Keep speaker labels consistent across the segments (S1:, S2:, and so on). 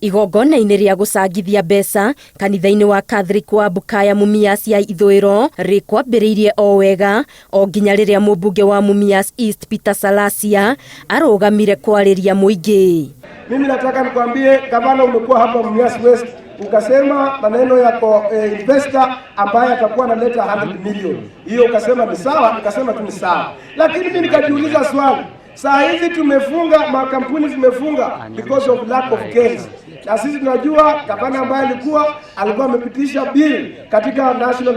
S1: Igongona-inĩ rĩa gũcangithia mbeca kanitha-inĩ wa Catholic wa Bukaya Mumias ya Ithũĩro rĩkwambĩrĩirie o wega o nginya rĩrĩa mũmbunge wa Mumias East Peter Salasya arũgamire kwarĩria mũingĩ.
S2: Mimi nataka nikwambie gavana, umekuwa hapa Mumias West ukasema maneno yako investor ambaye atakuwa analeta 100 million, hiyo ukasema ni sawa, nikasema tu ni sawa, lakini mimi nikajiuliza swali. Saa hizi tumefunga, makampuni zimefunga because of lack of cash, na sisi tunajua gavana ambaye alikuwa amepitisha bill katika national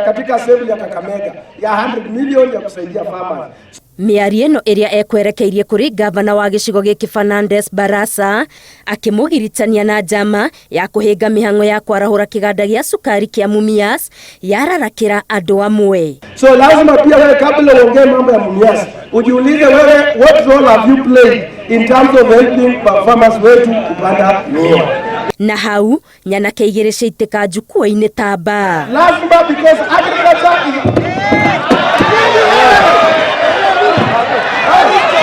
S2: katika assembly ya Kakamega ya 100 million ya kusaidia farmers.
S1: Mĩario ĩno ĩrĩa ekwerekeirie kũrĩ gavana wa gĩcigo gĩkĩ Fernandes Barasa akĩmũgiritania na njama ya kũhĩnga mĩhang'o ya kwarahũra kĩganda gĩa cukari kĩa Mumias yararakĩra andũ amwe.
S2: So lazima pia wewe kabla uongee mambo ya Mumias ujiulize wewe, what role have you played in terms of helping farmers wetu kupanda miwa?
S1: Na hau nyanake igĩrĩ ciaitĩka njukua-inĩ ta mbaa.
S2: Lazima, because agriculture is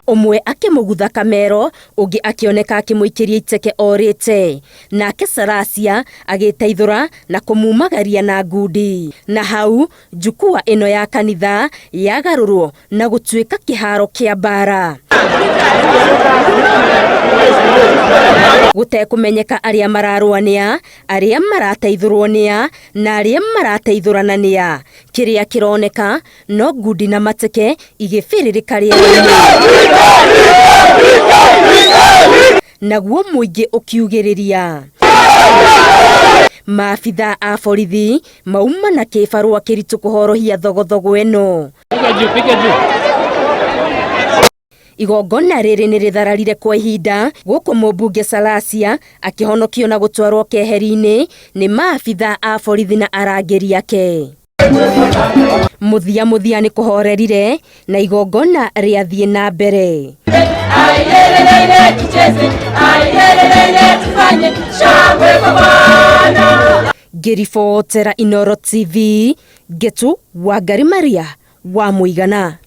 S1: Ũmwe akĩmũgutha kamero, ũngĩ akĩoneka akĩmũikĩria iteke orĩte, nake Salasya agĩteithũra na kũmumagaria na ngundi. Na hau njukua ĩno ya kanitha yagarũrwo na gũtuĩka kĩharo kĩa mbara. Gũtekũmenyeka arĩa mararũa nĩa, arĩa marateithũrwo nĩa, na arĩa marateithũrana nĩa. Kĩrĩa kĩroneka no ngundi na mateke igĩbĩrĩrĩka rĩera-inĩ, naguo mũingĩ ũkiugĩrĩria. Maabitha a borithi mauma na kĩbarũa kĩritũ kũhorohia thogothogo ĩno. Igongona rĩrĩ nĩ rĩthararire kwa ihinda gũkũ mũmbunge Salasya akĩhonokio na gũtwarwo keheri-inĩ nĩ maabitha a borithi na arangĩri ake. Mũthia mũthia nĩ kũhorerire na igongona rĩathiĩ na mbere. Ngĩribotera Inooro TV, Ngetu Wangari Maria wa Mũigana.